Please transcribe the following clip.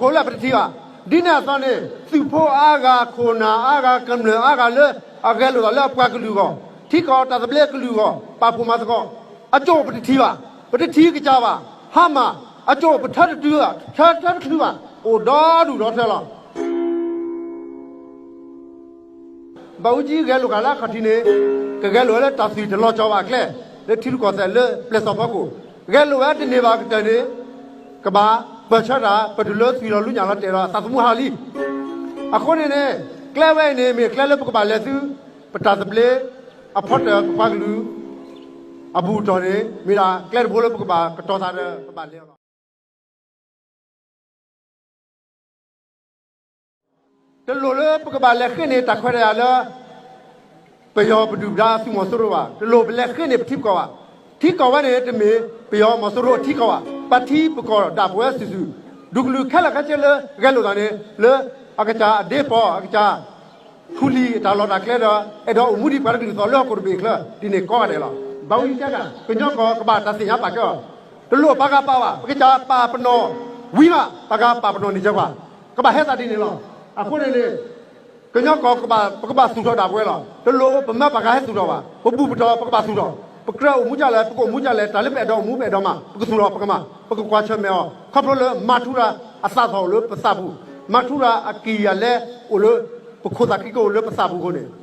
ပကဲထီၣ်ပှၤလၢအဂဲၤလိာ်သးလၢပကီၢ်ခိၣ်လၢပတထံၣ်ဘၣ်. ဒ်န့ၣ်အသိးန့ၣ် သုးဖိအါဂၤ ခိၣ်နၢ်အါဂၤ ကမျၢၢ်အါဂၤလၢ အဂဲၤလိာ်သးလၢအပှၤကလုာ်အဂီၢ်, ထံကီၢ်တၢ်သဘျ့ကလုာ်အဂီၢ်, ပာ်ဖှိၣ်မၤသကိး, အကၠိၣ်ပတထံၣ်ဘၣ်, ပတထံၣ်ကစၢ်ဘၣ်, ဟါမၢ်, အကၠိၣ်ပထၢတတုၤဘၣ်, ထၢထၢတချုးဘၣ်, အိၣ်ဒီဒူၣ်ဒီထၢလီၤ. ဘၣ်အူကၠံဂဲၤလိာ်က့ၤလၢအခီၣ်ထံးန့ၣ် ကဂဲၤလိာ်ဝဲလၢတၢ်သွံၣ်တလီၤကၠီၤဘၣ်အကျဲ လၢထံရူၢ်ကီၢ်သဲးလၢပျဲၢ်စီၣ်ဖီခိၣ်, ဂဲၤလိာ်ဝဲတန့ၢ်ဘၣ်ကတၢၢ်န့ၣ် ကဘၣ်ပၢၢ်ဆၢတၢ် ပတုၤလၢသွံၣ်လီၤလူညၣ်လီၤတဲာ်ဒီးသးသမူဟါလံ. အဃိန့ၣ်န့ၣ် ကျဲဝဲအံၤန့ၣ် မ့ၢ်ကျဲလၢပကဘၣ်လဲၤဆူ ပတၢ်သဘျ့ အဖီတၢၣ်ပပှၤကလုာ် အဘူၣ်အတီၢ်န့ၣ် မ့ၢ်ဒၣ်ကျဲတဘိလၢပကဘၣ်ကတီၤသးဒီးပဘၣ်လဲၤအီၤလီၤ. တလိၣ်လၢပကဘၣ်လဲၤဃ့န့ၢ်တၢ်ခွဲးတၢ်ယာ်လၢ ပယီၤပဒုၣ်ပဒါသုးမီၤစိရိၤဘၣ်. တလိၣ်ပလဲၤဃ့န့ၢ်ပထံပကီၢ်ဘၣ်. ထံကီၢ်ဝဲန့ၣ် တမ့ၢ်ပယီၤမီၤစိရိၤအထံကီၢ်ဘၣ်. ပထံပကီၢ်ဒၣ်ပဝဲစုာ်စုာ်, ဒူၣ်ကလုာ်ခဲလၢာ်ခဲဆ့လၢဂဲၤလိာ်သးန့ၣ် လၢအကစၢ်အဒ့ပီၢ် အကစၢ် ထူလံၤအတၢ်လီၢ်တၢ်ကျဲဒီး အဲၣ်ဒိးအိၣ်မူဒ်ပှၤတကလုာ်အသိးလၢဟီၣ်ခိၣ်တဘ့ၣ်အချၢ ဒ်န့ၣ်ကိးဂၤဒဲးလီၤ. ဘၣ်ဝံၤကဲဒၣ် ကညီကီၢ်ကဘၣ်တၢ်သ့ၣ်ညါပာ်ကဲအီၤ, တလိၣ်ပှၤဂၤပာ်ဘၣ်, ပကစၢ်ပာ်ပနီၣ်ဝံၤမး ပှၤဂၤပာ်ပနီၣ်န့ၢ်က့ၤပှၤ, ကဘၣ်ဟဲသးဒ်န့ၣ်လီၤ. အဃိန့ၣ်န့ၣ် ကညီကီၢ် ပကဘၣ်သူၣ်ထီၣ်ဒၣ်ပဝဲလီၤ. တလိၣ်ပမၢပှၤဂၤဟဲသူၣ်ထီၣ်ဘၣ်. ပဘူၣ်ပတီၢ် ပကဘၣ်သူၣ်ထီၣ်, ပကြၢးအိၣ်မူဒ်လဲၣ် ပကအိၣ်မူဒ်လဲၣ်, တၢ်လၢပအဲၣ်ဒိးအိၣ်မူ ပအဲၣ်ဒိးမၤ ပကသူၣ်ထီၣ်ပကမၤ, ပကကွၢ်ဆၢၣ်မဲာ်အီၤ ခီဖျိလၢမၤထူရၤအသးသီၣ်အိၣ်လၢပသးပူၤ, မၤထူရၤအကံၢ်အလဲအိၣ်လၢ ပခိၣ်သးခံကအိၣ်လၢပသးပူၤအဃိန့ၣ်